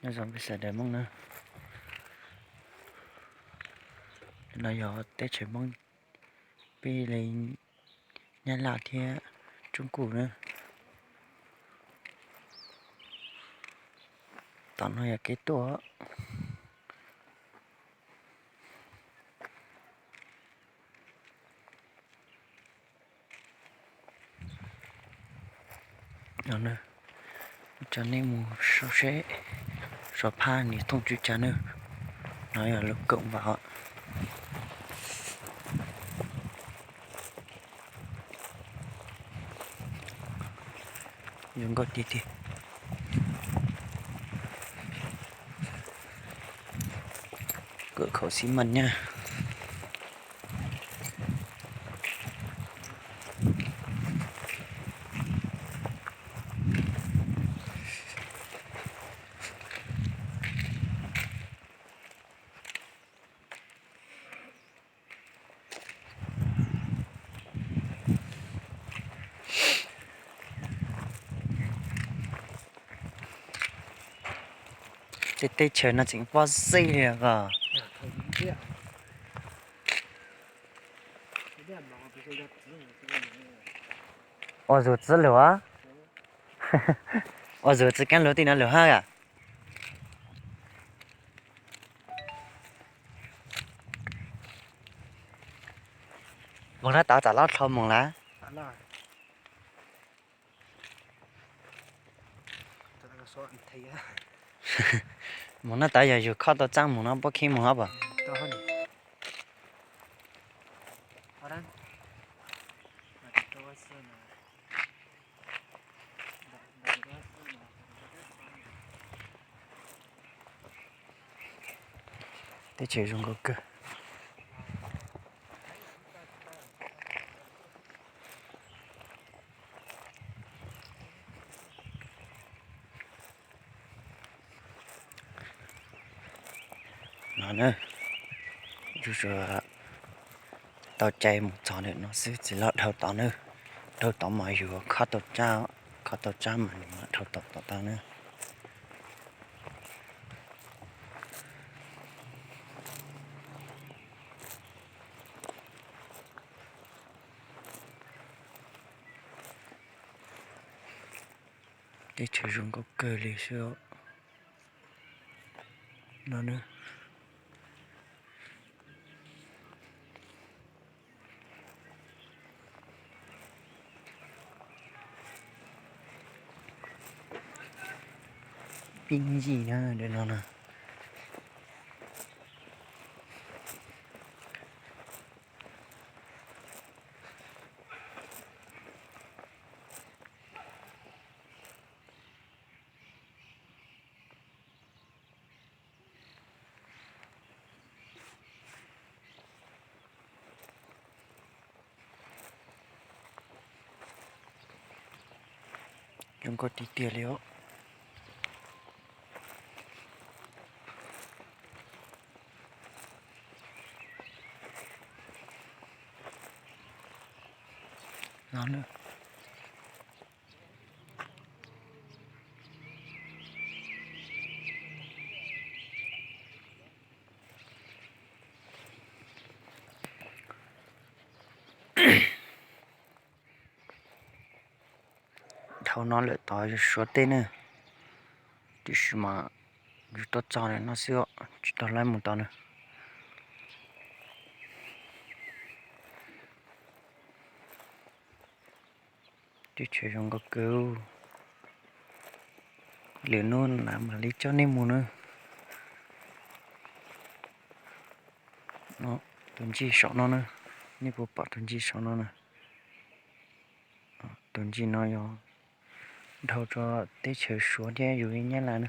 Nyob zoo peb sawv daws Hmoob na, no yog teb chaws Hmoob peb li Nyab Laj thiab Tsoob Kuj na. Tom no yog kev tuaj. Coj nej mus saib seb sov phab niam thooj tswv tsa na. No yog lub koom vam. Zoo nkauj tiag tiag. Kawm khaum xib mas nyaj. Tej teb chaws no tseem pob xej li os. Ua zuj txiv lug a. Ua zuj txiv kaab lug tej no lug hab a. Moog na, tau txam lab dlhau moog lawm. Moog na, tau yog yug khob tau tsaab moog no puab kheev moog hab puas? Teb chaws zoo nkauj kawg. No na, tau cai mus txog ntawm no xwb tsis los dhau tod na. Dhau tod mas yus khob tau tsaab, khob tau tsaab mas nws mam dhau tod tod tau na. Teb chaws zoo nkauj kawg li xwb no na. Pib yig na, no na. Zoo nkauj tiag tiag li os. Dhau no lawm tod yog Suav teb na, tiam sis mas yus tuaj txog no xwb, tsis tau laib mus tod na. Teb chaws zoo nkauj kawg. Lwm hnub na mam li coj nej mus na. Tus ntsis saum no na, nej puas pom tus ntsis saum no na? Tus ntsis no yog dhau rua teb chaws Suav thiab yus Nyab Laj na.